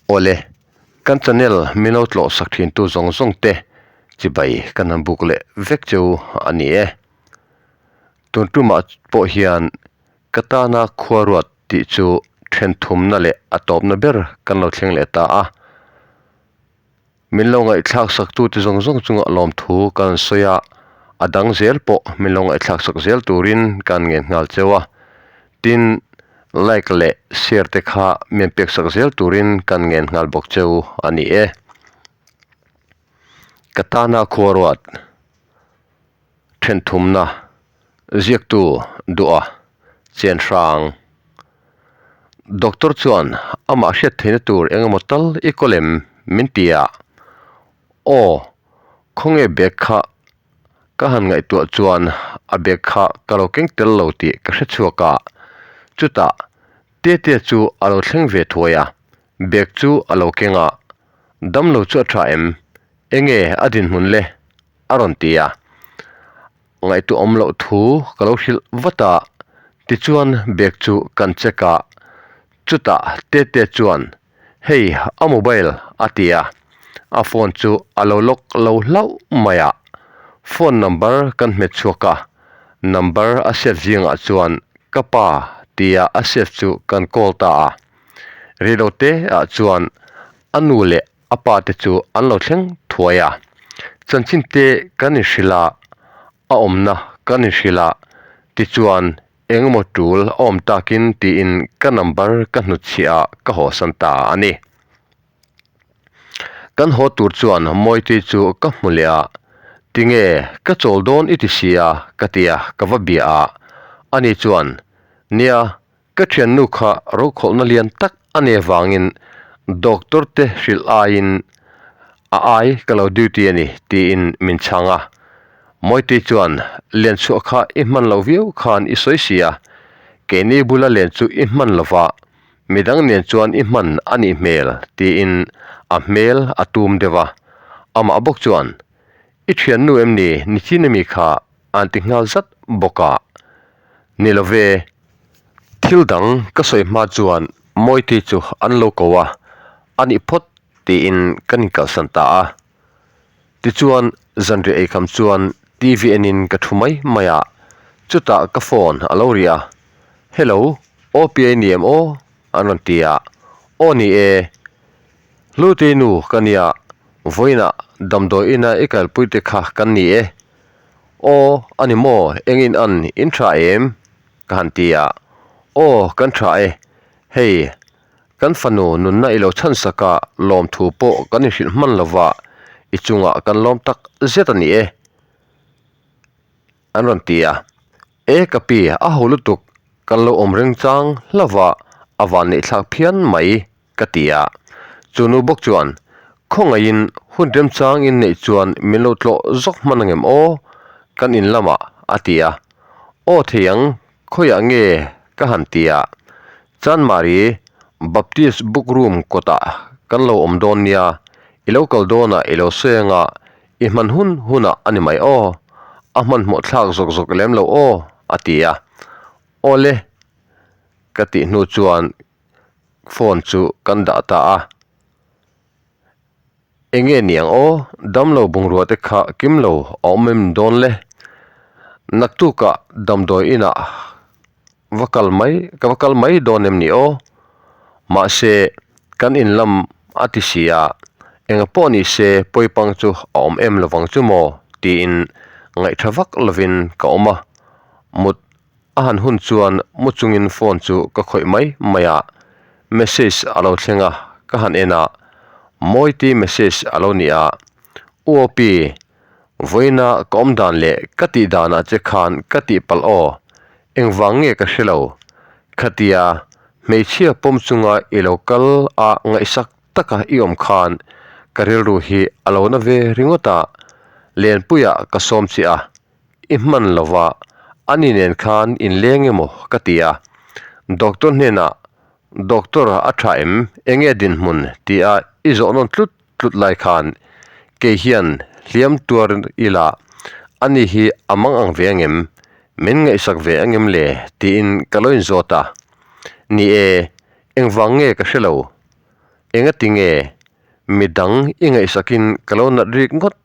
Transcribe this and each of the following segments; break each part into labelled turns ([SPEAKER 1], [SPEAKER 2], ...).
[SPEAKER 1] Awle, kan channel min lo tlawh sak thin tu zawng zawng te chibai kan han buk leh vek cheu a ni e. Tun tumah pawh hian ka tana khua ruat tih chu then thumna leh a tawpna ber kan lo thleng leh ta a. Min lo ngaihthlak sak tute zawng zawng chungah lawmthu kan sawi a, a dang zel pawh min lo ngaihthlak sak zel turin kan ngen nghal cheu a. Tin, like leh share te kha min pek sak zel turin kan ngen nghal bawk cheu a ni e. Ka tana khua ruat thenthumna ziaktu duha chen hrang. Doctor chuan amah hriat theihna tur eng emaw tal i kawl em min ti a, aw khawnge bag kha ka han ngaihtuah chuan a bag kha ka lo keng tel lo tih ka hre chhuak a, chutah Tete chu a lo thleng ve thuai a, bag chu a lo keng a, damlo chu a tha em, enge a dinhmun le? a rawn ti a. Ngaihtuah awm loh thu ka lo hrilh vat a, tichuan bag chu kan check a, chutah Tete chuan hei a mobile a ti a, a phone chu a lo lock lo hlauh mai a, phone number kan hmet chhuak a, number a save zingah chuan ka pa tia a save chu kan call ta a, reilote ah chuan a nu leh A pa te chu an lo thleng thuai a, chanchin te kan inhrilh a, a awmna kan inhrilh a, tichuan engemaw tul a awm takin tiin ka number ka hnutchhiah a ka hawsan ta a ni. Kan haw tur chuan Mawitei chu ka hmu leh a, tinge ka chawl dawn i ti si a ka ti a, ka va bia a, ani chuan nia Ka thiannu kha rokhawlhna lian tak a nih avangin doctor te hrilh aiin a ai ka lo duty a ni tiin min chhang a. Mawitei chuan len chhuah kha i hman loh viau khan i sawi si a, keini bula len chu i hman lova, midang nen chuan i hman a nih hmel tiin a hmel a tum deuh a. Amah bawk chuan I thiannu em ni nichin ami kha an ti nghal zat bawk a. Ni lo ve, thil dang ka sawi hma chuan Mawiti chu an lo ko a, a nih phawt tiin kan inkalsan ta a. Tichuan zanriah eikham chuan TV enin ka thu mai mai a, chutah ka phone a lo ri a, Hello, OPA ni em aw? an rawn ti a, Aw ni e, Hlutei nu ka nia, vawiinah damdawi ina i kalpui te kha kan ni e. Aw, a ni maw, engin an in tha em? ka han ti a, Aw, kan tha e, hei, kan fanu nunna i lo chhan sak a, lawmthu pawh kan inhrilh hman lo va, i chungah kan lawm tak zet a ni e, an rawn ti a, E ka pi, a ho lutuk, kan lo awm reng chang hlauh a, a van neihthlak phian mai. Ka ti a. Chu nu bawk chuan, Khawngaihin hun remchang in neih chuan min lo tlawh zawk hman angem aw? Kan in lamah a ti a. Aw thei ang, khawiah nge ka han ti a. Chanmari, Baptist book room kawtah kan lo awm dawn nia, i lo kal dawnah i lo sawi anga i hman hun hunah a ni mai aw. A hmanhmawh thlak zawk zawk lem lo aw, a ti a. Aw le, ka tih hnu chuan phone chu kan dah ta a, enge niang aw damlo bungrua te kha kim lo a awm em dawn le, naktukah damdawi inah va kal mai ka va kal mai dawn em ni aw, mahse kan in lam a ti si a, eng pawh ni se pawipang chu a awm em lovang chu maw tiin ngaihṭha vak lovin ka awm a, mut A han hun chuan mu chungin phone chu ka khawih mai mai a, message a lo thleng a, ka han en a, Mawiti message a lo ni a, U Opi, vawiina ka awm dan leh ka tih danah che khan ka tih palh aw, engvang nge ka hre lo, khatia hmeichhia pawm chunga i lo kal a ngaihsak taka i awm khan ka rilru hi a lo na ve ringawt a, Lenpuiah ka sawm che a, I hman lova, ani nen khan in leng emaw ka ti a. Doctor hnenah, Doctor a tha em? Enge dinhmun? tia i zawh nawn tlut tlut lai khan kei hian hliam tuar ila ani hi a mang ang ve angem? Min ngaihsak ve angem le? tiin ka lo inzawt a. Ni e, engvang nge ka hre lo. Engati nge midang i ngaihsakin ka lo nat rik ngawt?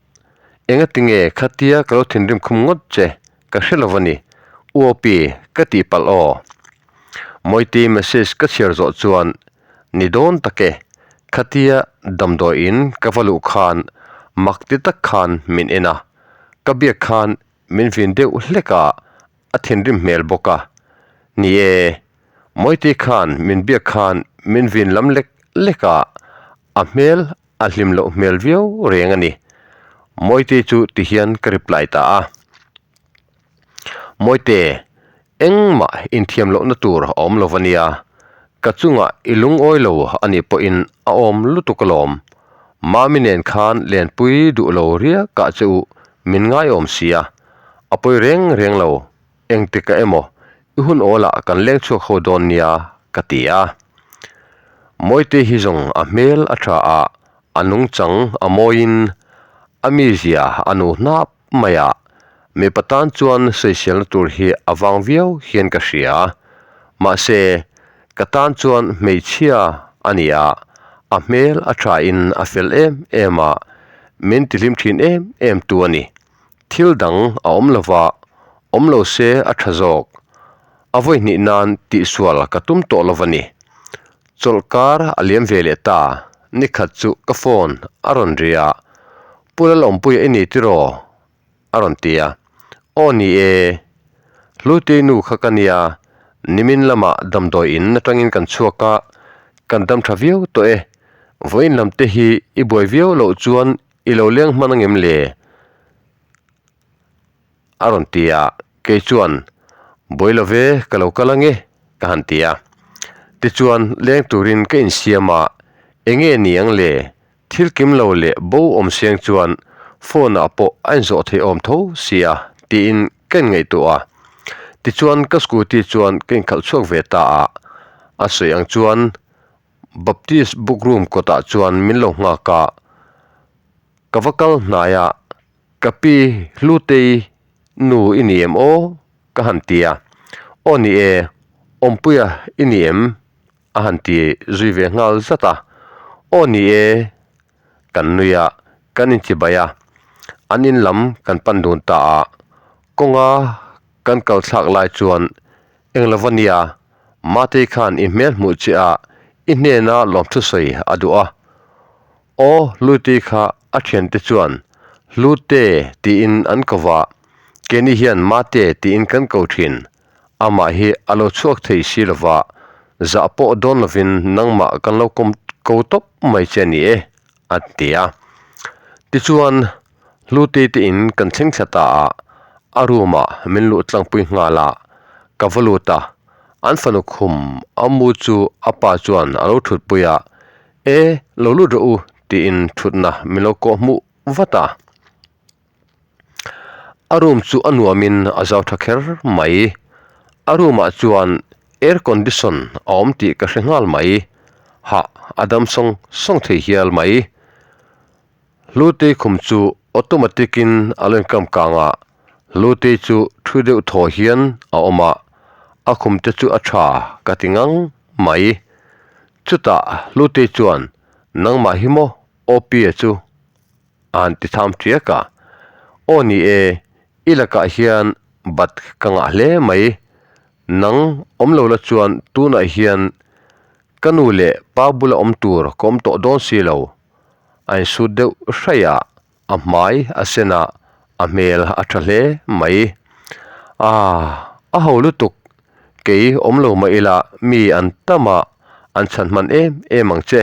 [SPEAKER 1] Engati nge khatia ka lo thinrim khum ngawt che ka hre lo a ni. UOP ka tih palh aw. Mawiti message ka chhiar zawh chuan ni dawn tak e, khatia damdawiin ka va luh khan mak ti tak khan min en a, ka biak khan min vin deuh hlek a, a thinrim hmel bawk a. Ni e, Mawiti khan min biak khan min vin lam lek lek a, a hmel a hlim loh hmel viau reng a ni. Mawiti chu tihian ka reply ta a. Mawite, engmah inthiam lohna tur a awm lo va nia, ka chungah i lungawi lo a nih pawhin a awm lutuk alawm. Mami nen khan lenpui duh lo riakah che u min ngaiawm sia, a pawi reng reng lo, engtikah emaw i hun awlah kan leng chhuak ho dawn nia ka ti a. Mawite hi zawng a hmel a tha a, a nungchang a mawiin a mizia a nu hnap mai a, mipa tan chuan sawiselna tur hi a vang viau hian ka hria. Mahse, ka tan chuan hmeichhia a ni a, a hmel a thain a fel em em a, min tihlim thin em em tu a ni. Thil dang a awm lo va, awm lo se a tha zawk. A vawi hnih nan tihsual ka tum tawh lo va ni. Chawlhkar a liam ve leh ta, nikhat chu ka phone a rawn ri a, Pu Lalawmpuia i ni tiraw? a rawn ti a. Aw ni e, Hlutei nu kha ka nia, nimin lamah damdawi in atangin kan chhuak a, kan dam tha viau tawh e, vawiin lam te hi i buai viau loh chuan i lo leng hman angem le? A rawn ti a, kei chuan, Buai lo ve, ka lo kal ange, ka han ti a. Tichuan, leng turin ka insiam a, enge ni ang le? Thil kim lo leh bo awm siang chuan phone ah pawh a inzawh theih awm tho sia tiin ka inngaihtuah a. Tichuan, ka scooty chuan ka inkhalh chhuak ve ta a, a sawi ang chuan Baptist book room kawtah chuan min lo nghak a, ka va kal hnai a, Ka pi Hlutei nu i ni em aw? ka han ti a, Aw ni e, Awmpuia i ni em? a han ti zui ve nghal zat a, Aw ni e, kan nui a, kan inchibai a, an in lam kan pan dun ta a, kawnga kan kal thlak lai chuan eng lo va nia, Matei khan i hmel hmuh che a, i hnena lawmthu sawi a duh a, Aw Hlutei kha a thiante chuan Hlute tiin an ko va, keini hian Mate tiin kan ko thin. Amah hi a lo chhuak thei si lo va, zah pawh dawn lovin nangmah kan lo kawm ko tawp mai che a ni e, a ti a. Tichuan, Hlutei te in kan thleng thla ta a, a room ah min luh tlangpui nghal a, ka va lut a, an fanu khum a mu chu a pa chuan a lo thutpui a, E, lo lut rawh u, tiin thutna min lo kawh hmuh vat a. A room chu a nuamin a zau tha kher mai. A room ah chuan air condition a awm tih ka hre nghal mai. Hah, a dam sawng sawng thei hial mai. Hlutei khum chu automatic in a lo inkam kang a, Hlutei chu thu deuh thaw hian a awm a, a khum te chu a tha ka ti ngang mai. Chutah Hlutei chuan, Nangmah hi maw Opia chu a han ti tham ṭiak a, Aw ni e, i lakah hian bat ka ngah hle mai, nang awm lo la chuan tunah hian ka nu leh pa bula awm tur ka awm tawh dawn si lo. A insut deuh hraih a, a hmai a sen a, a hmel a tha hle mai. Aaa, a ho lutuk, kei awm lo mah ila mi an tam a, an chhan hman em em ang che.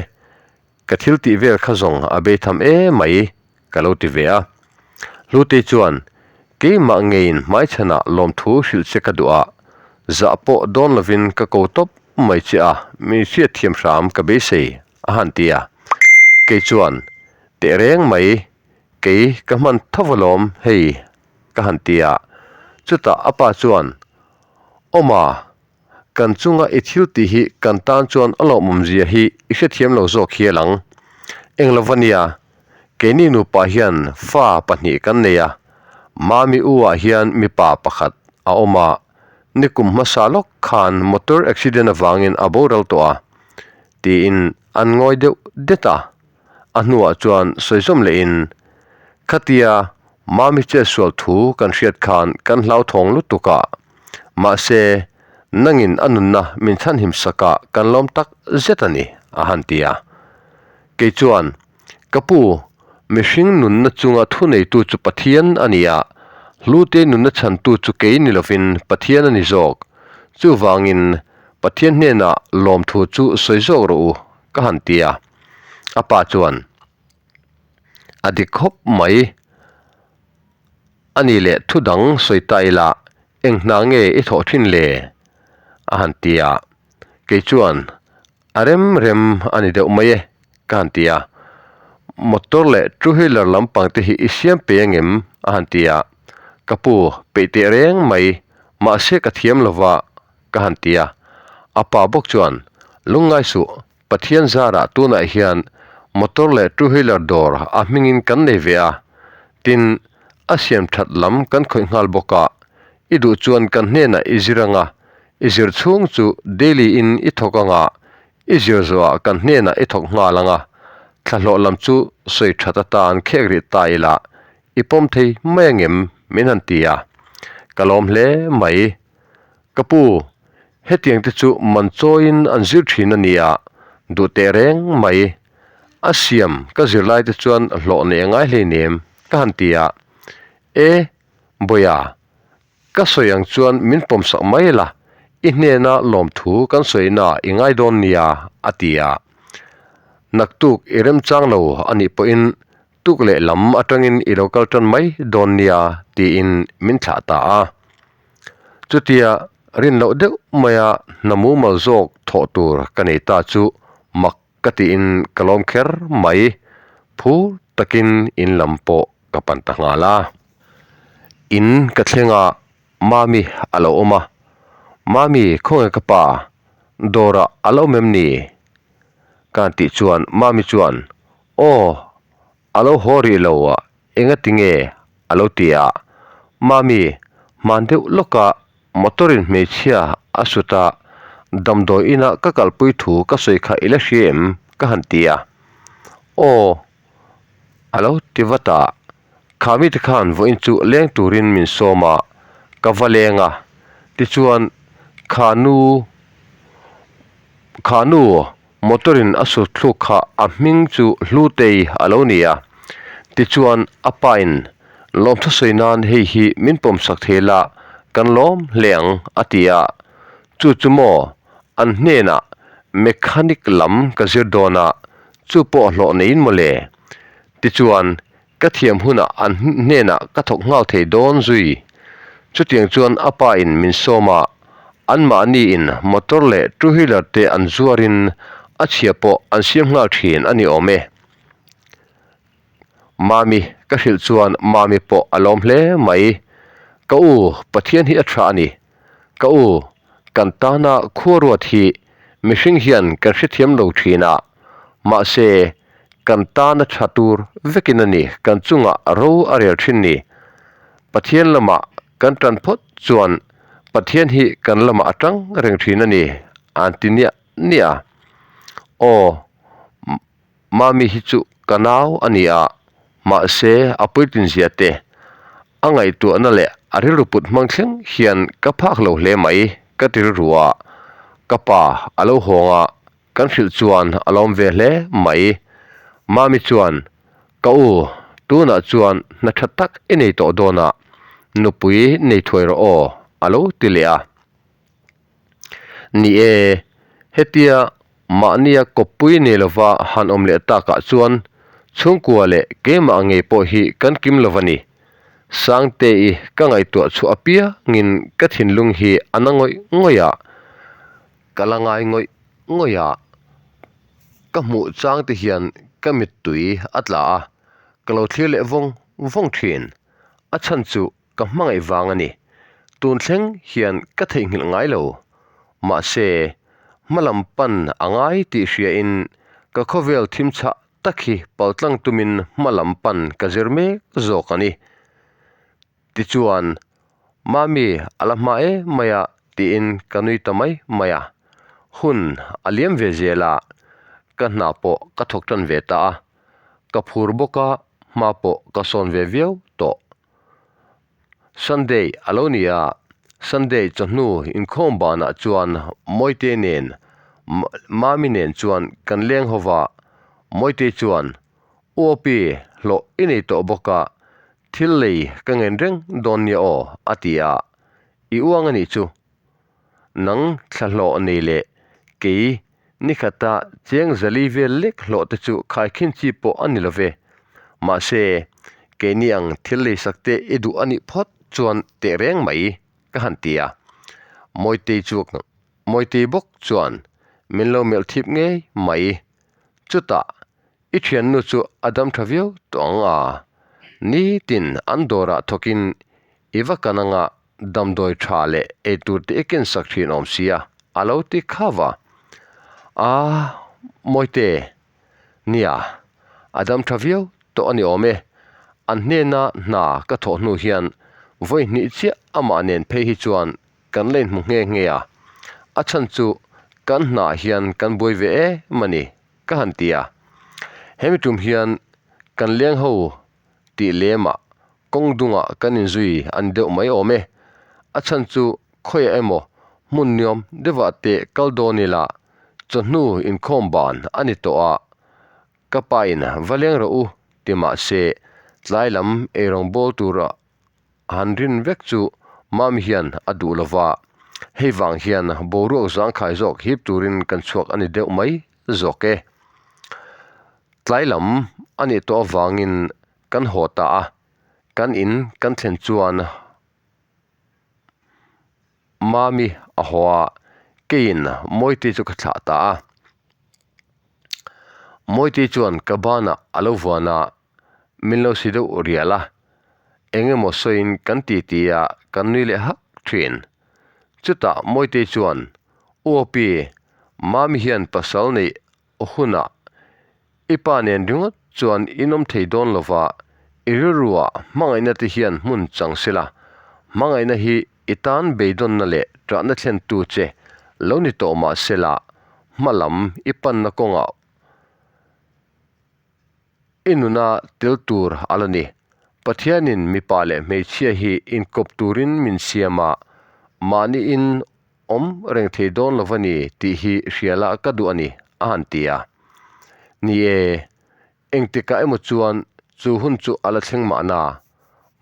[SPEAKER 1] Ka thil tih vel kha zawng a bei tham em mai, ka lo ti ve a. Hlutei chuan, Keimah ngeiin hmaichhanah lawmthu hrilh che ka duh a, zah pawh dawn lovin ka ko tawp mai che a, min hriatthiam hram ka beisei. A han ti a, kei chuan, Teh reng mai, kei ka hman tho alawm hei, ka han ti a. Chutah a pa chuan, Awma, kan chunga i thil tih hi kan tan chuan a lawmawmzia hi i hrethiam lo zawk hial ang. Eng lo va nia, keini nupa hian fa pahnih kan nei a, Mami u ah hian mipa pakhat a awm a, nikum hmasa lawk khan motor accident avangin a boral tawh a. Tiin an ngawi deuh det a. A hnuah chuan sawi zawm lehin, Khatia Mami chetsual thu kan hriat khan kan hlauthawng lutuk a, mahse nangin a nunna min chhanhim sakah kan lawm tak zet a ni, a han ti a. Kei chuan, Ka pu, mihring nunna chunga thuneitu chu Pathian a ni a, hlute nunna chhantu chu kei ni lovin Pathian a ni zawk. Chuvangin Pathian hnenah lawmthu chu sawi zawk rawh u, ka han ti a. A pa chuan, A dik khawp mai. A ni leh thu dang sawi ta ila, eng hna nge i thawh thin le? A han ti a. Kei chuan, A rem rem a ni deuh mai e, ka han ti a. Motor leh two wheeler lampang te hi i siam pe angem? A han ti a. Ka pu, peih teh reng mai, mahse ka thiam lova, ka han ti a. A pa bawk chuan, Lungngai suh, Pathian zarah tunah hian motor leh two wheeler dawr a hmingin kan nei ve a, tin, a siam that lam kan khawih nghal bawk a, i duh chuan kan hnenah i zir anga, i zir chhung chu daily in i thawk anga, i zir zawhah kan hnenah i thawk nghal anga, thlahlawh lam chu sawi that atan khek rih ta ila, i pawm thei mai angem min han ti a, ka lawm hle mai. Ka pu, hetiang te chu man chawiin an zir thin a nia, duh teh reng mai. A siam ka zirlai te chuan hlawh nei a ngai hleinem, ka han ti a. E, Bawia, ka sawi ang chuan min pawmsak mai la, i hnena lawmthu kan sawina i ngai dawn nia, a ti a. Naktuk i remchang lo a nih pawhin tuk leh lam atangin i lo kal tan mai dawn nia, tiin min thlah ta a. Chutia rin loh deuh maia hna mumal zawk thawh tur ka nei ta chu mak ka tiin ka lawm kher mai, phur takin in lam pawh ka pan ta nghal a. In ka thleng a, Mami a lo awm a, Mami khawnge ka pa, dawrah a lo awm em ni? Ka han tih chuan Mami chuan, Aw, a lo haw rih lo a, Engati nge? a lo ti a. Mami, hman deuh lawka motor in hmeichhia a sut a, damdawi ina ka kalpui thu ka sawi kha i la hria em? ka han ti a. Aw, a lo ti vat a. Kha mite khan vawiin chu leng turin min sawm a, ka va leng a. Tichuan, kha nu, kha nu Motor in a sut thluk kha a hming chu Hlutei a lo ni a, tichuan a pa in lawmthu sawi nan hei hi min pawmsak thei la kan lawm hle ang a ti a, chu chu maw an hnenah mechanic lam ka zir dawn a, chu pawh hlawh neiin mawle. Tichuan Ka thiam hunah an hnenah ka thawk nghal thei dawn zui. Chutiang chuan a pa in min sawm a, anmahni in motor leh two wheeler te an zuarin a chhia pawh an siam nghal thin a ni awm e. Mami ka hrilh chuan Mami pawh a lawm hle mai. Ka u, Pathian hi a tha a ni. Ka u, kan tana khua ruat hi mihring hian kan hrethiam lo thin a, mahse kan tana tha tur vekin a ni, kan chungah ro a rel thin ni. Pathian lamah kan tan phawt chuan Pathian hi kan lamah a tang reng thin a ni, an ti niah niah a. Aw. Mami hi chu ka nau a ni a, mahse a puitlin zia te, a ngaihtuahna leh a rilru put hmang thleng hian ka phak lo hle mai ka ti rilru a, ka pa a lo hawng a, kan hrilh chuan a lawm ve hle mai. Mami chuan, Ka u, tunah chuan hna tha tak i nei tawh dawn a, nupui nei thuai rawh aw, a lo ti leh a. Ni e, hetia mahnia kawppui nei lova han awm leh takah chuan chhungkua leh keimah ngei pawh hi kan kim lo a ni. Sangte-i ka ngaihtuah chhuah apiangin ka thinlung hi a na ngawih ngawih a, ka la ngai ngawih ngawih a, ka hmuh chang te hian ka mittui a tla a, ka lo thlir leh vawng vawng thin. A chhan chu Ka hmangaih vang a ni. Tun thleng hian ka theihnghilh ngai lo. Mahse, hmalam pan a ngai tih hriain ka khawvel thim chhah tak hi paltlang tumin hmalam pan ka zir mek zawk a ni. Tichuan, Mami a la hma em mai a tiin ka nui ta mai mai a. Hun a liam ve zel a. Ka hna pawh ka thawk tan ve ta a, ka phur bawk a, hma pawh ka sawn ve viau tawh. Sunday a lo ni a, Sunday chawhnu inkhawm banah chuan Mawite nen Mami nen chuan kan leng ho va, Mawite chuan UOP hlawh i nei tawh bawk a, thil lei ka ngen reng dawn nia aw a ti a, i uang a nih chu. Nang thla hlawh nei leh kei ni khata cheng zali vel lek hlawh te chu khaikhin chi pawh a ni lo ve. Mahse, keini ang thil leisak te i duh a nih phawt chuan teh reng mai ka han ti a. Mawitei chu Mawitei bawk chuan min lo melh thip ngei mai. Chutah I thiannu chu a dam tha viau tawh ang a, nitin an dawrah thawkin i va kan anga damdawi tha leh eitur te i ken sak thin awm sia, a lo ti khav a. A, Mawite, nia, a dam tha viau tawh a ni awm e. An hnena hna ka thawh hnu hian vawi hnih chiah amah nen phei hi chuan kan la inhmu nghe nghe a, a chhan chu kan hnaah hian kan buai ve em a ni. Ka han ti a, hemi tum hian kan leng ho tih lemah kawng dungah kan inzui a ni deuh mai awm e. A chhan chu khawiah emaw hmun niawm deuhah teh kal dawn ila chawhnu inkhawm ban a ni tawh a, ka pain va leng rawh u ti mah se tlai lam eirawng bawl tura Han rin vek chu Mami hian a duh lo va, hei vang hian boruak zangkhai zawk hip turin kan chhuak a ni deuh mai zawk e. Tlai lam a nih tawh avangin kan haw ta a, kan in kan thlen chuan Mami a haw a, keiin Mawitei chu ka thlah ta a. Mawitei chuan ka banah a lo vuan a, min lo si deuh rial a, eng emaw sawiin kan ti ti a, kan nui leh hak thin. Chutah Mawitei chuan, U Api, Mami hian pasal neih hunah i pa nen ringawt chuan in awm thei dawn lova, i rilruah hmangaihna te hian hmun chang sela, hmangaihna hi i tan beidawnna leh ṭahna thlentu che lo ni tawh mah sela, hma lam i panna kawngah I nuna tel tur a la ni. Pathianin mipa leh hmeichhia hi inkawp turin min siam a, mahniin awm reng thei dawn lo va ni tih hi hriala ka duh a ni, a han ti a. Ni e, engtikah emaw chuan chu hun chu a la thleng mahna.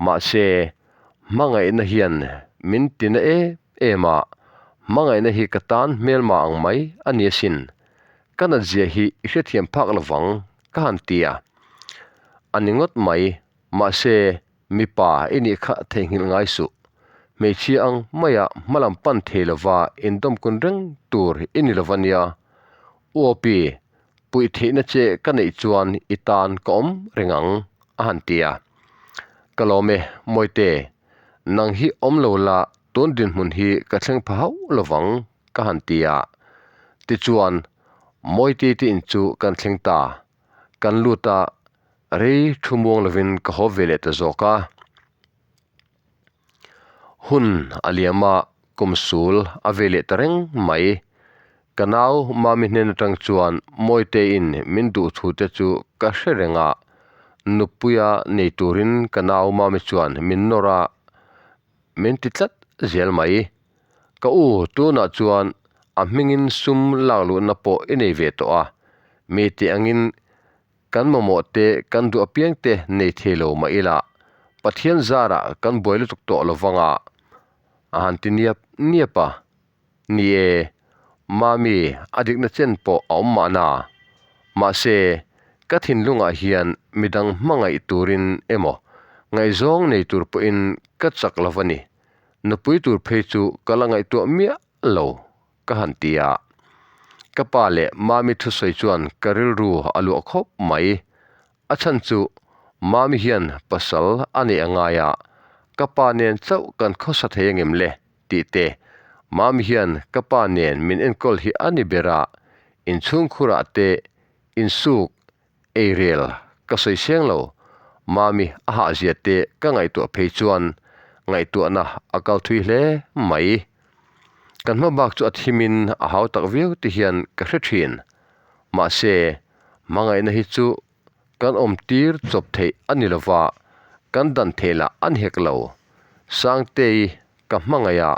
[SPEAKER 1] Mahse, hmangaihna hian min tina em em a, hmangaihna hi ka tan hmelma ang mai a ni asin. Ka natzia hi i hrethiam phak lovang ka han ti a. A ni ngawt mai, mahse mipa i nih kha theihnghilh ngai suh. Hmeichhia ang maia hmalam pan thei lova indawmkun reng tur i ni lova nia. U Opi, puih theihna che ka neih chuan i tan ka awm reng ang, a han ti a. Ka lawm e, Mawite, nang hi awm lo la tun dinhmun hi ka thleng pha hauh lovang. ka han ti a. Tichuan, Mawiti te in chu kan thleng ta. Kan lut a, rei thu muang lovin ka haw ve leh ta zawk a. Hun a liam a, kum sul a ve leh ta reng mai. Ka nau Mami hnen atang chuan Mawitein min duh thu te chu ka hre reng a, nupuia nei turin ka nau Mami chuan min nawr a, min ti tlat zel mai. Ka u, tunah chuan a hmingin sum lak luhna pawh i nei ve tawh a, mi tih angin kan mamawh te kan duh apiang te nei thei lo mah ila, Pathian zarah kan buai lutuk tawh lo vang a, a han ti niap niap a. Ni e, Mami a dikna chen pawh a awm mahna. Mahse, ka thinlungah hian midang hmangaih turin emaw ngaihzawng nei tur pawhin ka chak lo va ni. Nupui tur phei chu ka la ngaihtuah miah lo ka han ti a. Ka pa leh Mami thusawi chuan ka rilru a luah khawp mai. A chhan chu Mami hian pasal a neih a ngai a, ka pa nen chauh kan khawsa thei angem le tih te, Mami hian ka pa nen min enkawl hi a ni ber a, inchhungkhurah te insuk Eirel, ka sawi seng lo. Mami a hahzia te ka ngaihtuah phei chuan ngaihtuahna a kal thui hle mai. Kan hma bak chu a thimin a hau tak viau ti hian ka hre thin. Mahse, hmangaihna hi chu kan awm tir chawp theih a ni lova, kan dan theih lah a ni hek lo. Sangtei ka hmangaih a,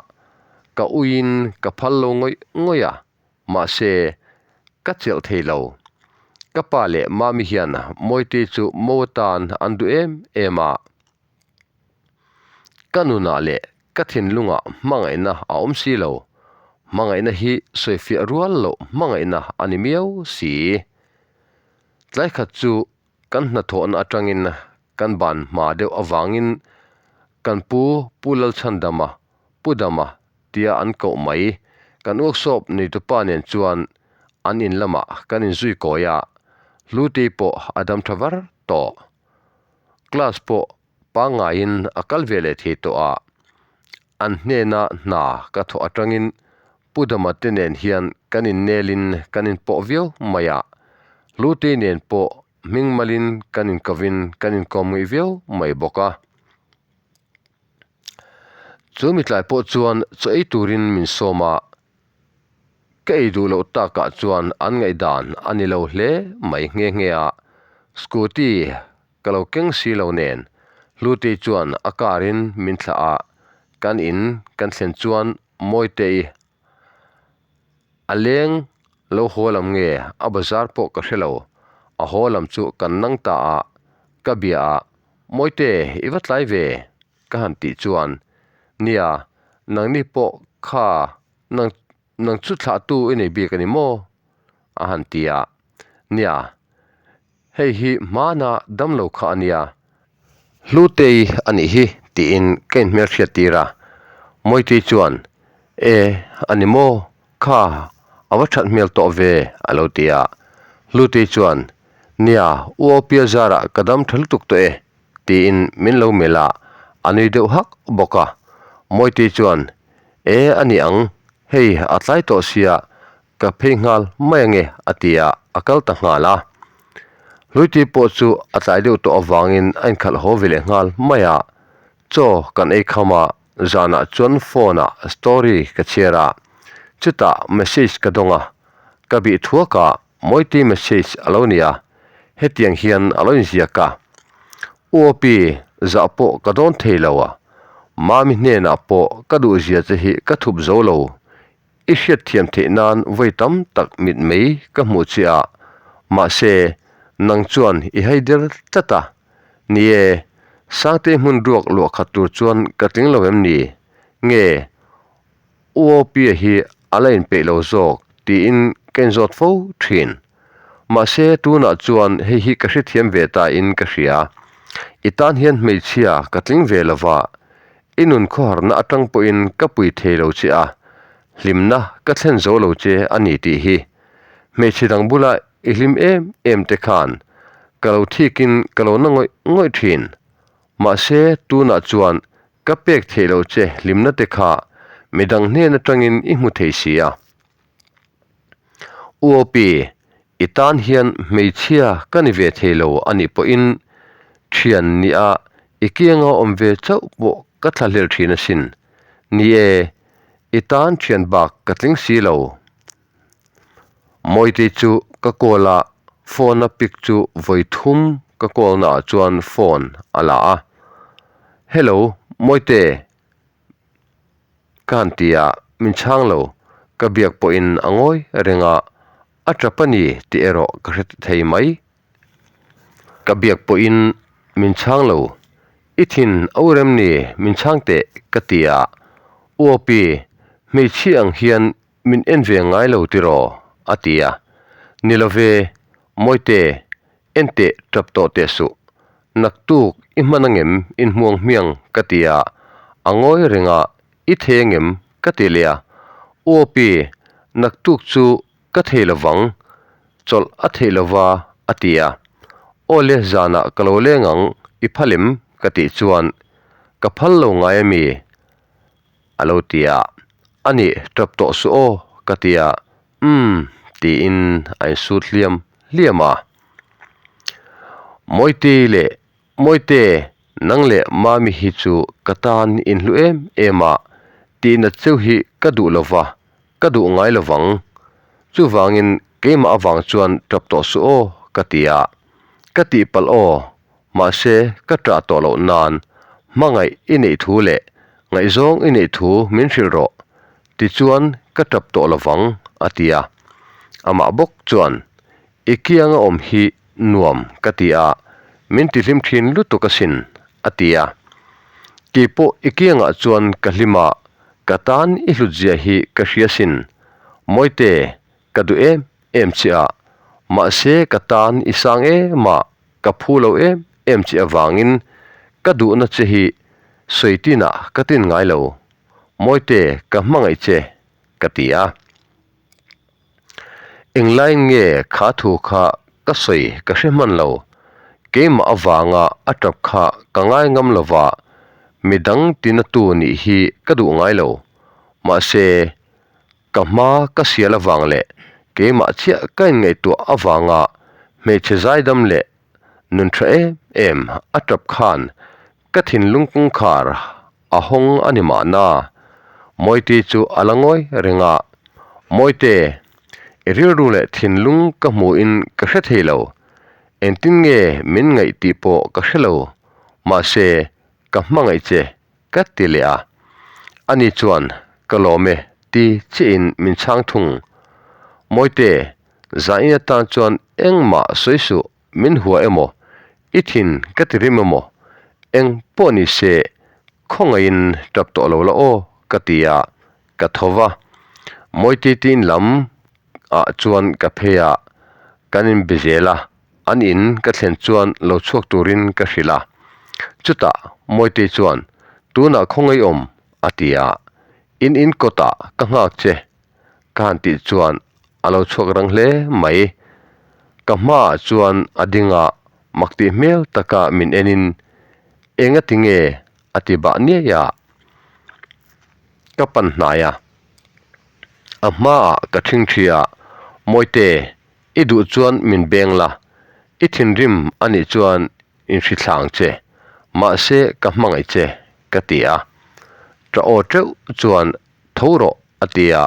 [SPEAKER 1] ka uiin ka phal lo ngawih ngawih a, mahse, ka chelh thei lo. Ka pa leh Mami hian Mawitei chu mo atan an duh em em a. Ka nunah leh ka thinlungah hmangaihna a awm si lo. Hmangaihna hi sawifiah rual loh hmangaihna a ni miau si. Tlai khat chu kan hnathawhna atangin kan ban hma deuh avangin kan pu Pu Lalchhandama, Pu Dama tia an koh mai. Kan workshop neitupa nen chuan an in lamah kan inzui kawi a, Hlutei pawh a dam tha var tawh. Class pawh pangngaiin a kal ve leh thei tawh a, an hnena hna ka thawh atangin Pu Dama te nen hian kan innelin kan inpawh viau mai a, Hlutei nen pawh hming malin kan inkovin kan inkawm ngei viau mai bawk a. Chu mitlai pawh chuan chaw ei turin min sawm a, ka ei duh loh takah chuan an ngaihdan a ni lo hle mai nghe nghe a, scooty ka lo keng si lo nen Hlutei chuan a car in min thlah a, kan in kan thlen chuan Mawitei a leng lo haw lam nge a bazar pawh ka hre lo, a haw lam chu kan nang ta a, ka bia a, Mawite i va tlai ve ka han tih chuan nia nangni pawh kha nang nang chu thlahtu i nei bik a ni maw? a han ti a, nia hei hi hmana damlo kha a nia, Hlutei a nih hi tiin ka inhmelhriat tir a, Mawitei chuan e a ni maw kha a va that hmel tawh ve a lo ti a, Hlutei chuan nia U Opia zarah ka dam tha lutuk tawh e tiin min lo melh a, a nui deuh hak bawk a. Mawitei chuan, E, a ni ang, hei a tlai tawh sia, ka phei nghal mai ange a ti a, a kal ta nghal a. Hluitui pawh chu a tlai deuh tawh avangin a inkhalh haw ve leh nghal mai a. Chaw kan ei kham a, zanah chuan phone ah story ka chhiar a, chutah message ka dawng a, ka bih thuak a, Mawiti message a lo ni a, hetiang hian a lo inziak a, U Opi, zah pawh ka dawn thei lo a, Mami hnenah pawh ka duhzia che hi ka thup zo lo, i hriatthiam theih nan vawi tam tak mitmei ka hmuh che a, mahse, nang chuan i haider tlat a, ni e, Sangtei hmun ruak luah khat tur chuan ka tling lo em ni? Nge, UOP-a hi a la inpeih lo zawk tiin ka inzawt fo thin. Mahse, tunah chuan hei hi ka hrethiam ve ta in ka hria. I tan hian hmeichhia ka tling ve lo va, i nun khawharna atang pawhin ka pui thei lo che a, hlimna ka thlen zo lo che a ni tih hi. Hmeichhe dang bula i hlim em em te khan ka lo thikin ka lo na ngawih ngawih thin. Mahse, tunah chuan Ka pek theih loh che hlimna te kha midang hnen atangin i hmu thei si a. UOP, i tan hian hmeichhia ka ni ve thei lo a nih pawhin thian nia i kianga awm ve chauh pawh ka thlahlel thin asin. Ni e, i tan thian bak ka tling si lo. Mawitei chu ka call a, phone a pick chu vawi thum ka call na ah chuan phone a la a, Hello Mawite ka han ti a, min chhang lo, ka biak pawhin a ngawi reng a, a tap a ni tih erawh ka hre thei mai. Ka biak pawhin min chhang lo, i thin a u rem ni min chhang teh ka ti a, U Opi hmeichhia ang hian Min en ve ngai lo tiraw? a ti a. Ni lo ve, Mawite, en teh tap tawh teh suh. Naktuk i hman angem inhmuang hmiang ka ti a, a ngawi reng a, i thei angem ka ti leh a. U Opi, naktuk chu ka thei lo vang, chawlh a theih lo va a ti a. Aw le zanah ka lo leng ang, i phal em? ka tih chuan, Ka phal lo ngai ami? A lo ti a, A nih, tap tawh suh aw, ka ti a, Umm, tiin a insut hliam hliam a. Mawitei leh Mawite, nang leh Mami hi chu ka tan inhlu em em a, tihnat cheu hi ka duh lo va, ka duh ngai lo vang. Chuvangin. Keimah avang chuan tap tawh suh aw ka ti a. Ka tihpalh aw, mahse ka ṭah tawh loh nan hmangaih i neih thu leh ngaihzawng i neih thu min hrilh rawh, tichuan ka ṭap tawh lovang a ti a. Amah bawk chuan I kianga awm hi nuam ka ti a, min tihlim thin lutuk asin a ti a. Keipawh i kiangah chuan ka hlim a, ka tan i hlutzia hi ka hria sin. Mawite, ka duh em em che a, mahse ka tan i sang em a, ka phu lo em em che avangin ka duhna che hi sawi tinah ka tin ngai lo. Mawite, ka hmangaih che, ka ti a. Englai nge kha thu kha ka sawi ka hre hman lo, keimah avanga a tap kha ka ngai ngam lo va, midang tinatu nih hi ka duh ngai lo. Mahse, ka hma ka sial avang leh keimah chiah ka inngaihtuah avanga hmeichhe zaidam leh nun tha em em a tap khan ka thinlung kawngkhar a hawng a ni mahna. Mawite chu a la ngawi reng a, Mawite, i rilru leh thinlung ka hmuhin ka hre thei lo. Engtin nge min ngaih tih pawh ka hre lo, mahse ka hmangaih che ka ti leh a. Ani chuan ka lawm e ti chiahin min chhang thung. Mawite, zain atan chuan engmah sawi suh. Min hua emaw, i thin ka ti rim emaw, eng pawh ni se khawngaihin tap tawh lo la aw ka ti a, ka tho va. Mawititi in lam ah chuan ka phei a, kan in be zel a, an in ka thlen chuan lo chhuak turin ka hrilh a. Chutah Mawitei chuan, Tunah khawngaih awm a ti a, in in kawtah ka nghak che ka han tih chuan a lo chhuak rang hle mai. Ka hmaah chuan a ding a, mak tih hmel taka min enin eng a ti nge a ti bah niaih a, ka pan hnai a. A hmaah ka ṭhingṭhi a, Mawite, i duh chuan min beng la, i thinrim a nih chuan inhrithlang che, mahse ka hmangaih che ka ti a. Ṭah aw ṭeuh chuan tho rawh a ti a,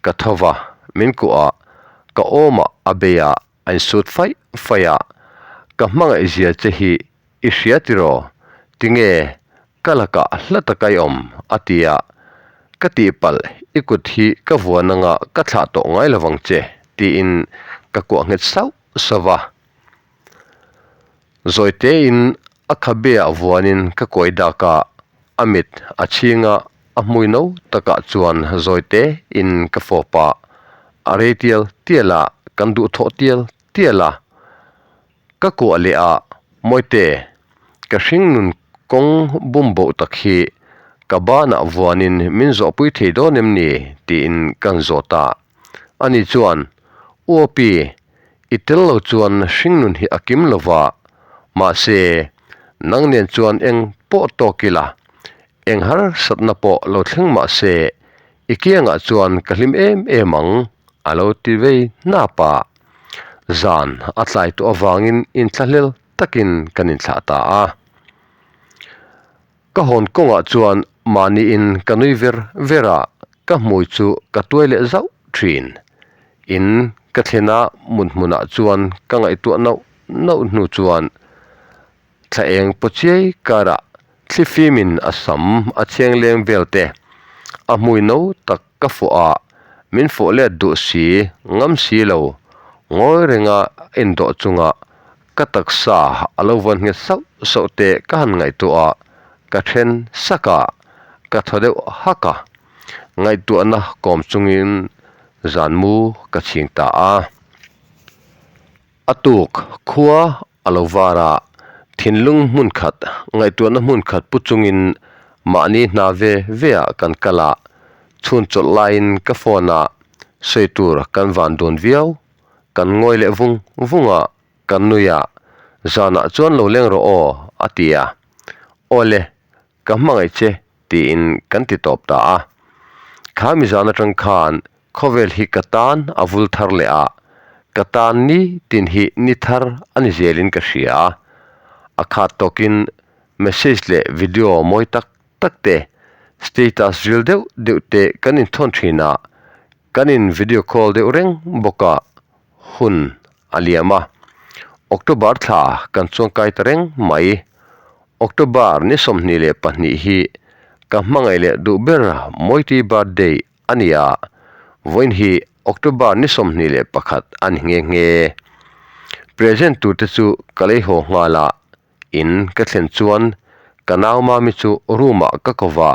[SPEAKER 1] ka tho va, min kuah a, ka awmah a bei a, a insut faih faih a, ka hmangaih zia che hi i hria tiraw, tinge ka lakah hla taka i awm a ti a, ka tihpalh i kut hi ka vuan anga ka thlah tawh ngai lovang che tiin ka kuah nghet sauh sauh a. Zawitein a khabeah vuanin ka kuai dak a, a mit a chhing a, a hmui no takah chuan zawitein ka fawp a, a rei tial tial a, kan duhthawh tial tial a. Ka kuah leh a, Mawite, ka hringnun kawng bum boh tak hi ka banah vuanin min zawhpui thei dawn em ni? tiin kan zawt a. Ani chuan, Uapi, I tel lo chuan hringnun hi a kim lo va, mahse, nang nen chuan eng pawh tawk ila, eng harsatna pawh lo thleng mah se, i kiangah chuan ka hlim em em ang, a lo ti vei hnap a. Zan a tlai tawh avangin inthlahlel takin kan inthlah ta a. Ka hawn kawngah chuan mahniin ka nui ver ver a, ka hmui chu ka tuai leh zauh thin. In ka thlen a mut hmunah chuan ka ngaihtuah nauh nauh hnu chuan thla eng paw chiai karah thli fimin a sam a chheng leng vel te a hmui no tak ka fawh a, min fawh let duh si ngam si lo ngawi renga indawh chunga Ka taksa a lo vawn nghet sauh sauh te ka han ngaihtuah a, ka then sak a, ka thaw deuh hak a. Ngaihtuahna kawm chungin zan mu ka chhing ta a. A tuk khua a lo var a, thinlung hmun khat, ngaihtuahna hmun khat pu chungin mahni hna ve ve ah kan kal a, chhun chawlh laiin ka phone a, sawi tur kan van dun viau. Kan ngawi leh vung vung a, kan nui a, Zanah chuan lo leng rawh aw, a ti a. Aw le, ka hmangaih che, tiin kan ti tawp ta a. Kha mi zan atang khan khawvel hi ka tan a vul thar leh a, ka tan ni tin hi ni thar a ni zelin ka hria a. A khat tawkin message leh video mawi tak tak te, status ril deuh deuh te kan inthawn thin a, Kan in video call deuh reng bawk a, Hun a liam a, October thla kan chuangkai ta reng mai. October ni 22 hi ka hmangaih leh duh ber Mawiti birthday a ni a, vawiin hi October ni 21 a ni nghe nghe. Present tur te chu ka lei haw nghal a, in ka thlen chuan ka nau mami chu room ah ka ko va,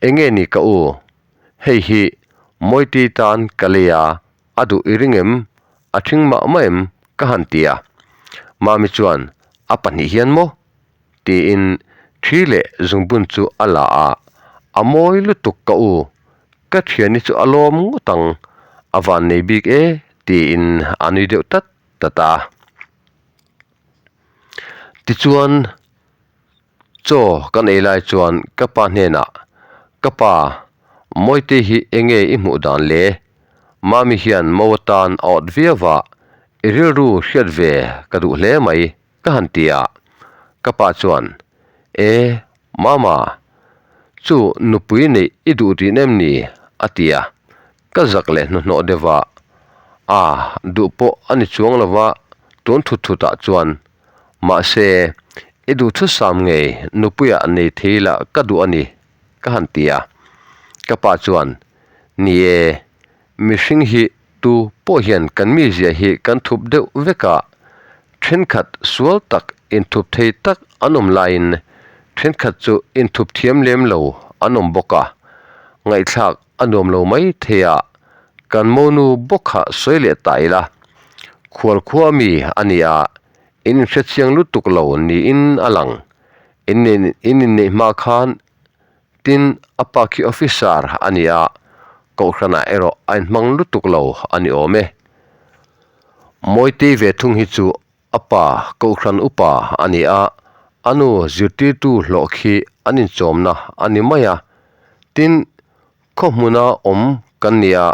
[SPEAKER 1] Enge ni ka u, hei hi Mawiti tan ka lei a, A duh i ring em? A ṭhing mah mah em? Ka han ti a. Mami chuan, A pahnih hian maw? tiin ṭhi leh zungbun chu a la a. A mawi lutuk ka u, ka ṭhiani chu a lawm ngawt ang, a van nei bik e, tiin a nui deuh tat tat a. Tichuan. Chaw kan ei lai chuan ka pa hnenah, Ka pa, Mawite hi enge i hmuh dan le? Mami hian mo atan a awt viau a, i rilru hriat ve ka duh hle mai, ka han ti a. Ka pa chuan, E, Mama, chu nupui neih i duh tih em ni? a ti a. Ka zak leh hnuhnawh deuh a, A, duh pawh a ni chuang lo va, tun thut thutah chuan Mahse, i duhthusam ngei nupuiah nei thei la ka duh a ni, ka han ti a. Ka pa chuan, Ni e, mihring hi tu pawh hian kan mizia hi kan thup deuh vek a, thenkhat sual tak inthup thei tak an awm laiin thenkhat chu inthup thiam lem lo an awm bawk a, ngaihthlak a nuam lo mai thei a, kan monu bawk kha sawi leh ta ila. Khualkhua mi a ni a, in inhrechiang lutuk lo niin a lang. In in inneih hma khan tin a pa khi officer a ni a, kohhranah erawh a inhmang lutuk lo a ni awm e. Mawitei ve thung hi chu a pa kohhran upa a ni a, a nu zirtirtu hlawh khi an inchawmna a ni mai a. Tin, Khaw hmuna awm kan nia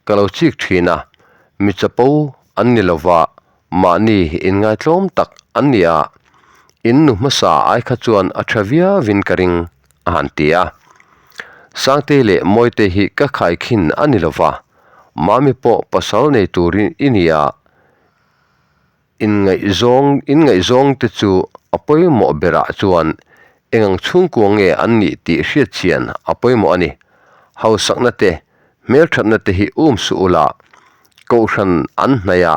[SPEAKER 1] ka lo chik thin a, mi chapo an ni lova, mahni inngaitlawm tak an ni a, in nu hmasa ai kha chuan a tha viauin ka ring a han ti a. Sangtei leh Mawitei hi ka khaikhin a ni lova, Mami pawh pasal nei turin i ni a, Inngaihzawng inngaihzawng te chu a pawimawh berah chuan engang chhungkua nge an nih tih hriatchian a pawimawh a ni. Hausakna te, hmelthatna te hi um suh ula, Kohhran an hnaih a,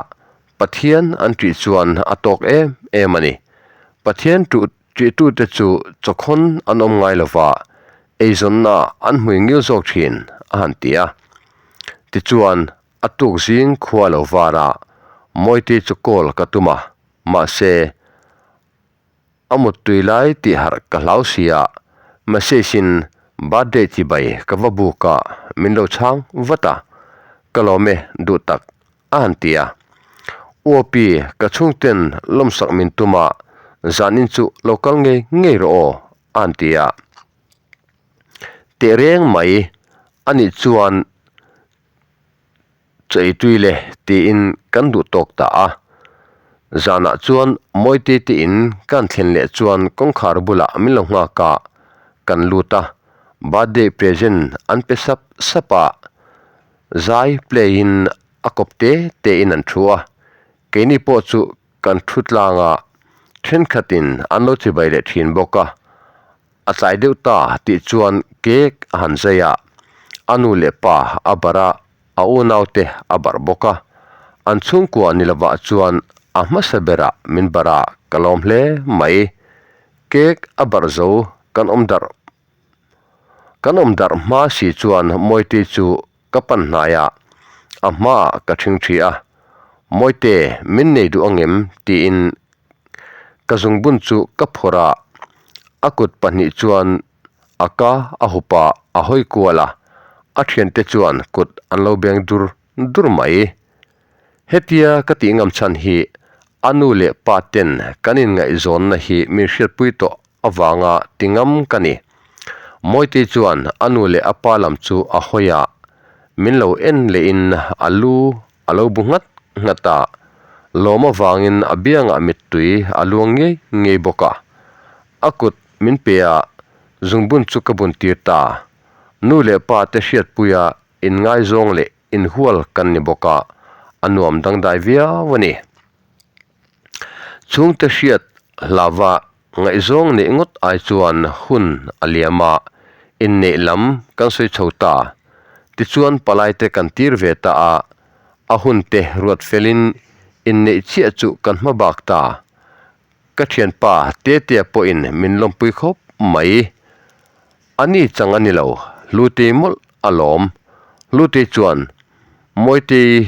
[SPEAKER 1] Pathian an ṭih chuan a tawk em em a ni. Pathian ṭuh ṭihtute chu chawkhawn an awm ngai lova, eizawnna an hmui ngil zawk ṭhin a han ti a. Tichuan, A tuk zing khua lo var a, Mawite chu call ka tum a, mahse a muttui lai tih harh ka hlau sia, message in birthday chibai ka va buk a, min lo chhang vat a, ka lawm e duh tak a han ti a. Uapi ka chhungten lawmsak min tum a, zanin chu lo kal ngei ngei rawh aw a han ti a. Tehreng mai anih chuan Chaitui le tiin kan duh tawk ta a. Zanah chuan Mawite te in kan thlen leh chuan kawngkhar bulah min lo nghak a, kan lut a, birthday present an pe sap sap a, zai play in a kawp te te in an thu a, keini pawh chu kan thu tlang a, thenkhatin an lo chibai leh thin bawk a. A tlai deuh ta tih chuan cake a han zai a, a nu leh pa a barh a, a unaute a barh bawk a. An chhungkua ni lovah chuan a hmasa berah min barh a, ka lawm hle mai. Cake a barh zo kan awm darh kan awm darh hma si chuan Mawitei chu ka pan hnai a, a hmaah ka ṭhingṭhi a, Mawite min nei duh angem? tiin ka zungbun chu ka phawrh a, a kut pahnih chuan a ka a hup a, a hawi kual a, a thiante chuan kut an lo beng dur dur mai. Hetia ka tih ngam chhan hi a nu leh pa ten kan inngaihzawnna hi min hriatpui tawh avanga ti ngam ka ni. Mawitei chuan a nu leh a pa lam chu a hawi a, min lo en lehin a lu a lo bu nghat nghat a, lawm avangin a biangah mittui a luang ngei ngei bawk a. A kut min pe a, zungbun chu ka bun tir ta. Nu leh pa te hriatpuia inngaizawng leh inhual kan ni bawk a. a nuam dangdai viau a ni. Chhungte hriat hlauva ngaihzawng neih ngawt ai chuan hun a liam a, inneih lam kan sawi chho ta. Tichuan palaite kan tir ve ta a, a hunte ruat felin inneih chiah chu kan hma bak ta. Ka thianpa Tetea pawhin min lawmpui khawp mai. A ni chang a ni lo, Hlutei mawlh a lawm. Hlutei chuan Mawitei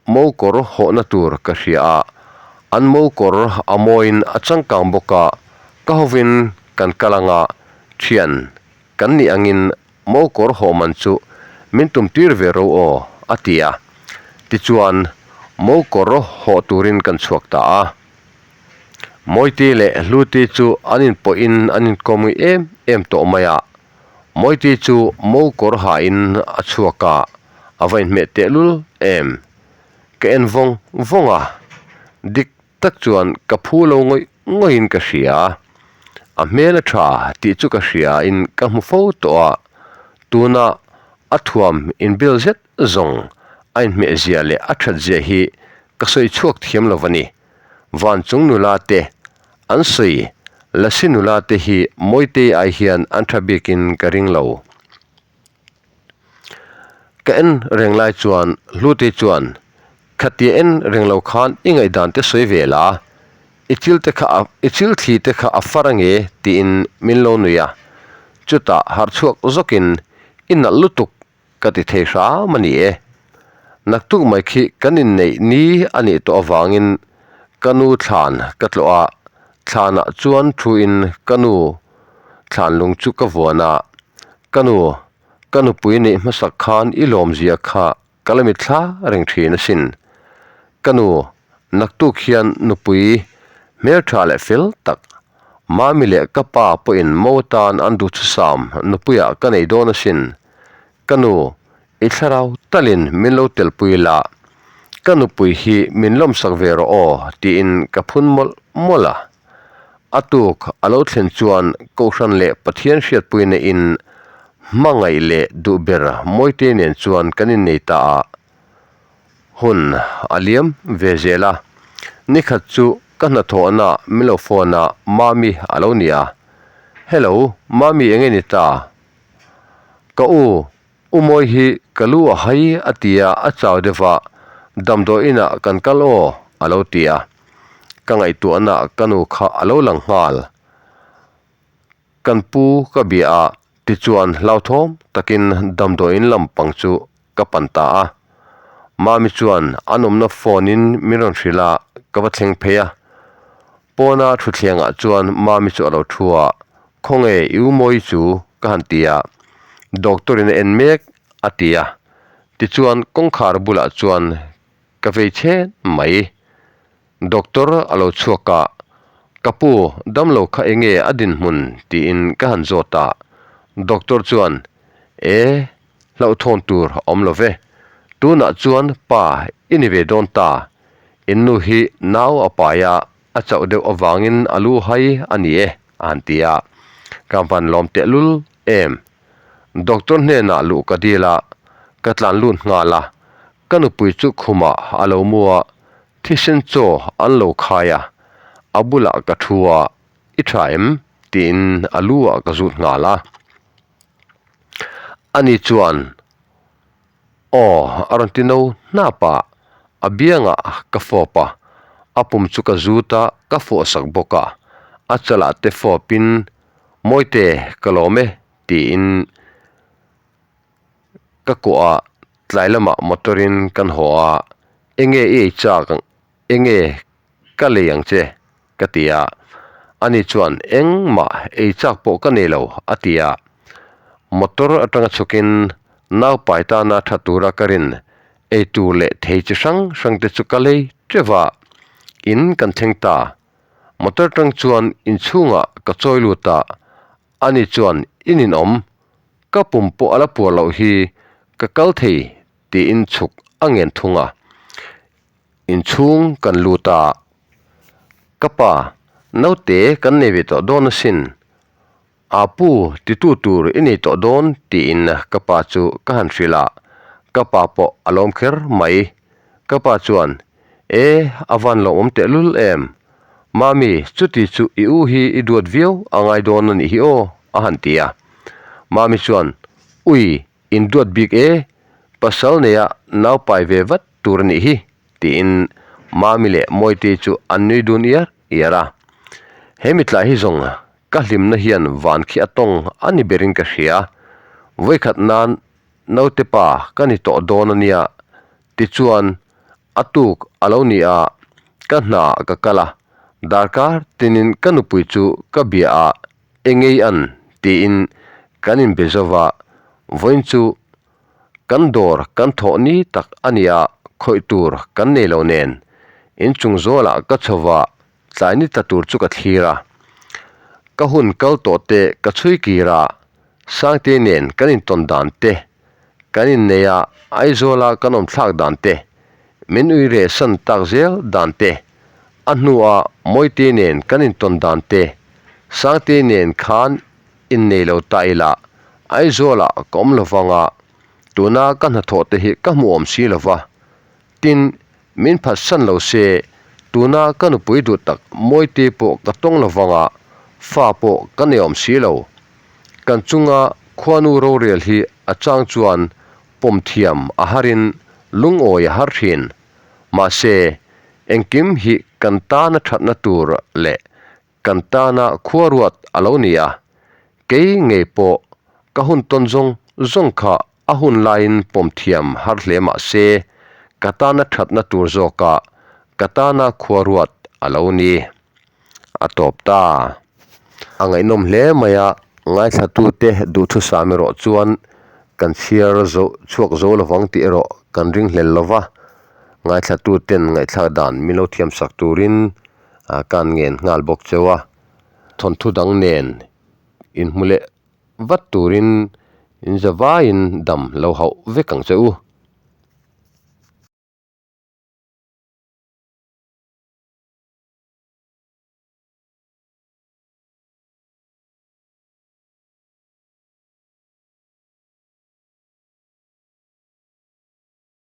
[SPEAKER 1] Mo kawr hawhna tur ka hria a, an mo kawr a mawiin a changkang bawk a, ka hovin kan kal anga thian kan nih angin mo kawr hawh man chu min tum tir ve ro aw, a ti a. Tichuan, mo kawr hawh turin kan chhuak ta a. Mawiti leh Hluti chu an inpawhin an inkawm em em tawh mai a, Mawiti chu mo kawr hain a chhuak a, a va inhmeh tehlul em? Ka en vawng vawng a, dik tak chuan ka phu lo ngawih ngawihin ka hria. A hmel a tha tih chu ka hria in ka hmu fo tawh a, tuna a thuam inbel zet zawng a inhmeh zia leh a that zia hi ka sawi chhuak thiam lo a ni. Van chung nula te An sawi, Lasi nula te hi Mawitei ai hian an tha bikin ka ring lo. Ka en reng lai chuan Hlutei chuan, Khatia en reng lo khan i ngaihdan te sawi ve la, i chil te kha a, i chil thli te kha a far ange tiin min lo nui a. Chutah harh chhuak zawkin, I nalh lutuk Ka ti thei hram a ni e. Naktuk mai khi kan inneih ni a nih tawh avangin ka nu thlan ka tlawh a, thlanah chuan thuin ka nu thlan lung chu ka vuan a, Ka nu, ka nupui neih hmasak khan i lawmzia kha ka la mitthla reng thin asin. Ka nu, naktuk hian nupui hmeltha leh fel tak, Mami leh ka pa pawhin mo atan an duhthusam nupuiah ka nei dawn asin. Ka nu, i thlarau talin min lo telpui la, ka nupui hi min lawmsak ve rawh aw tiin ka phun mawlh mawlh a. A tuk a lo thlen chuan Kohhran leh Pathian hriatpuina in hmangaih leh duh ber Mawite nen chuan kan innei ta a. Hun a liam ve zel a, nikhat chu ka hnathawhna min lo phone a, Mami a lo ni a. Hello, Mami enge ni ta? Ka u, U Mawi hi ka lu a hai a ti a, a chau deuh a, damdawi inah kan kal aw a lo ti a. Ka ngaihtuahna ka nu kha a lo lang nghal. Kan pu ka bia a, tichuan hlauthawm takin damdawiin lam pang chu ka pan ta a. Mami chuan an awmna phone in min rawn hrilh a, ka va thleng phei a. Pawna thutthlengah chuan Mami chu a lo thu a, Khawnge i u Mawi chu ka han ti a, Doctor in a en mek a ti a. Tichuan kawngkhar bulah chuan ka vei chhen mai. Doctor a lo chhuak a, Ka pu, damlo kha enge a dinhmun? tiin ka han zawt a. Doctor chuan, E, hlauhthawn tur a awm lo ve. Tunah chuan pa i ni ve dawn ta. In nu hi nau a pai a, a chauh deuh avangin a lu hai a ni e, a han ti a. Ka van lawm tehlul em. Doctor hnenah luh ka dil a, ka tlan lut nghal a. Ka nupui chu khumah a lo mu a, thisen chaw an lo khai a, a bulah ka thu a, I tha em? tiin a lu ah ka zut nghal a. Ani chuan, Aw, a rawn ti no hnap a, a biangah ka fawp a, a pum chu ka zut a, ka fawh sak bawk a, a chalah te fawpin, Mawite, ka lawm e, tiin ka kuah a, tlai lamah motor in kan haw a, enge i ei chak ang, enge ka lei ang che ka ti a, ani chuan engmah ei chak pawh ka nei lo a ti a, motor atanga chhukin naupai tana tha tura ka rin ei tur leh thei chi hrang hrang te chu ka lei teuh a, in kan thleng ta, motor atang chuan inchhungah ka chawi lut a, ani chuan i ninawm Ka pum pawh a la puar loh hi ka kal thei tiin chhuk a ngen thung a. Inchhung kan lut a, Ka pa, naute kan nei ve tawh dawn asin. Aa pu, titu tur i nei tawh dawn tiin ka pa chu ka han hrilh a, ka pa pawh a lawm kher mai. Ka pa chuan, E, a van lo awm tehlul em? Mami, chuti chu i u hi i duat viau a ngai dawn a nih hi aw, a han ti a. Mami chuan, Ui, in duat bik e, pasal neia nau pai ve vat tur a nih hi, tiin Mami leh Mawitei chu an nui dun iar iar a. He mitlai hi zawng ka hlimna hian van khi a tawng a ni berin ka hria. Vawikhat nan naute pa ka ni tawh dawn a nia, tichuan a tuk a lo ni a, ka hna ka kal a, darkar tinin ka nupui chu ka bia a, engei an tiin kan inbe zo va, vawiin chu Kan dawr kan thawh ni tak a nia, khawih tur kan nei lo nen. Inchung zawlah ka chho va, tlai ni tla tur chu ka thlir a. Ka hun kal tawh te ka chhui kir a, Sangte nen kan intawn dan te, kan innei a, Aizawla kan awm thlak dan te, min ui reh san tak zel dan te, a hnua Mawite nen kan intawn dan te, Sangte nen khan Innei lo ta ila, Aizawlah ka awm lo vang a, tuna ka hnathawh te hi ka hmu awm si lo va. Tin, min phatsan lo se, tuna ka nupui duh tak Mawite pawh ka tawng lo vang a, fa pawh ka nei awm si lo. Kan chunga khuanu rorel hi a chang chuan pawm thiam a harin lungawi a har thin. Mahse, engkim hi kan tana thatna tur leh Kan tana khua ruat a lo ni a, kei ngei pawh ka hun tawn zawng zawng kha a hun laiin pawm thiam har hle mah se, ka tana thatna tur zawka ka tana khua ruat a lo ni. A tawp ta. A ngaihnawm hle mai a, ngaithlatute duhthusam erawh chuan kan chhiar zo chhuak zo lovang tih erawh kan ringhlel lova, ngaithlatuten ngaihthlak dan min lo thiamsak turin ah kan ngen nghal bawk cheu a thawnthu dang nen inhmu leh vat turin in za vaiin dam lo hauh vek ang che u.